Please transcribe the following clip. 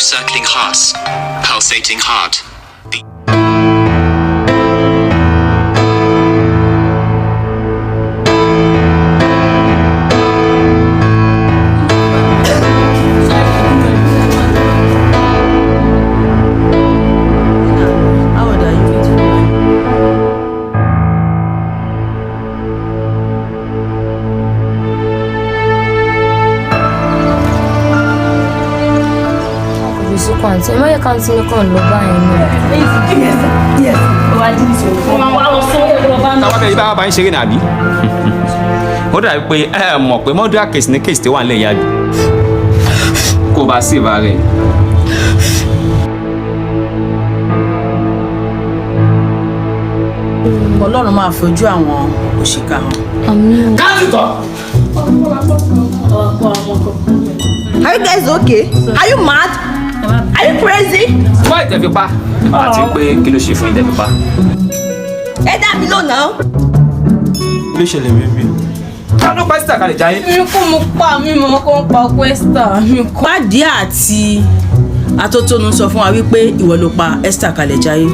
circling hearts, pulsating heart. How old are you? Kò sí kọ́ńtì ẹ má yẹ káńtì mi kàn lọ báyìí náà. Táwa bẹ́ẹ̀ bá bá ń ṣeré nàbí. Ó dàbí pé ẹ mọ̀ pé murder case ní case tó wà nílẹ̀ yá bi. Kó o bá sí ìbá rẹ̀. Ọlọ́run máa fojú àwọn òṣìkà hàn. Àmín o. Káàtì tọ́. Are you guys okay? Are you mad? Are you crazy? Wá ìtẹ̀fipá. Àti pé kí ló ṣe fún ìtẹ̀fipá? Ẹ dá mi lónà. Kí ló ṣẹlẹ̀ bíbí? Ká ló pa Esther kalẹ̀ jáyé? Mi kò mú pa mi mọ̀ kó ń pa ọkọ Esther mi kọ́. Pádìí àti Atótónu sọ fún wa wípé ìwọ ló pa Esther Kalẹ̀jáyé.